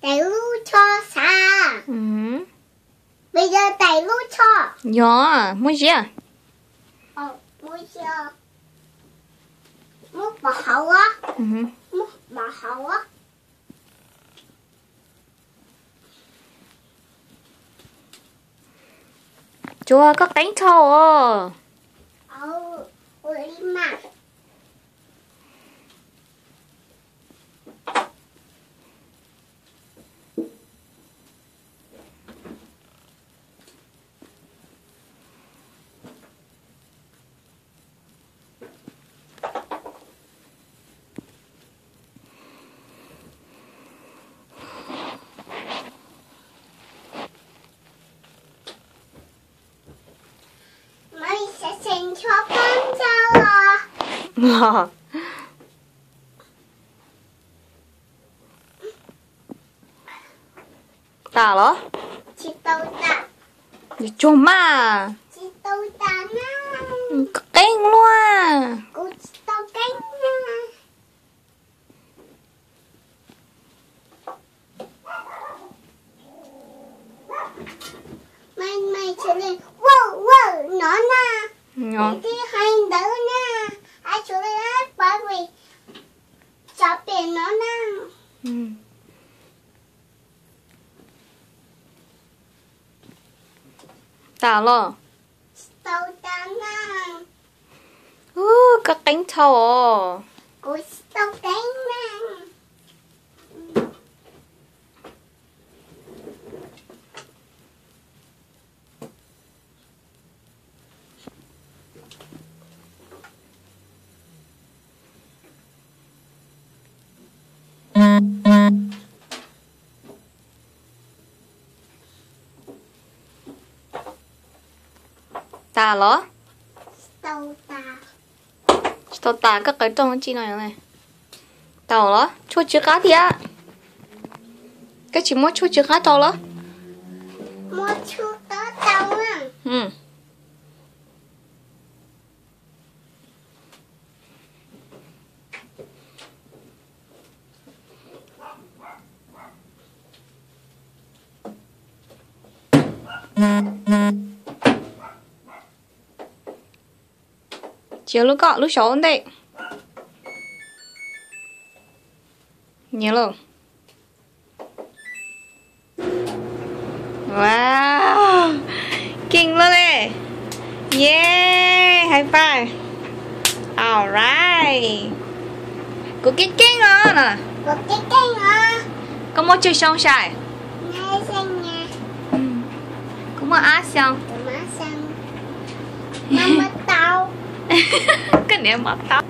Tais lub tsho xav. Peb yog tais lub tsho. Yog, muab ziab. Muab pov hauv. Muab pov hauv. Tsuas koj qeeb dhau os. Tas los? Tsuag mas. Qeeb luaj. Nov na. Hais ntawd na, hais tsuas li pov vim tso pem no na. Tas los? Tsis tau tas na. Ub, koj qeeb dhau os. Kuv tsis tau qeeb na. Tas los? Tsis tau tas, koj qaws rooj tsi no. Tau los? Tshuaj tsw qab thiab. Koj tsis muab tshuaj tsw qab rau los? Tsis yog lub koj, lub saud ntej. Nyiam lauj. Wow, keej lawm le. Yeah, high five. Alright. Kuv keej keej os. Koj muaj tsawg xyoo sai? Kuv muaj ob xyoo. Koj niam mov tau.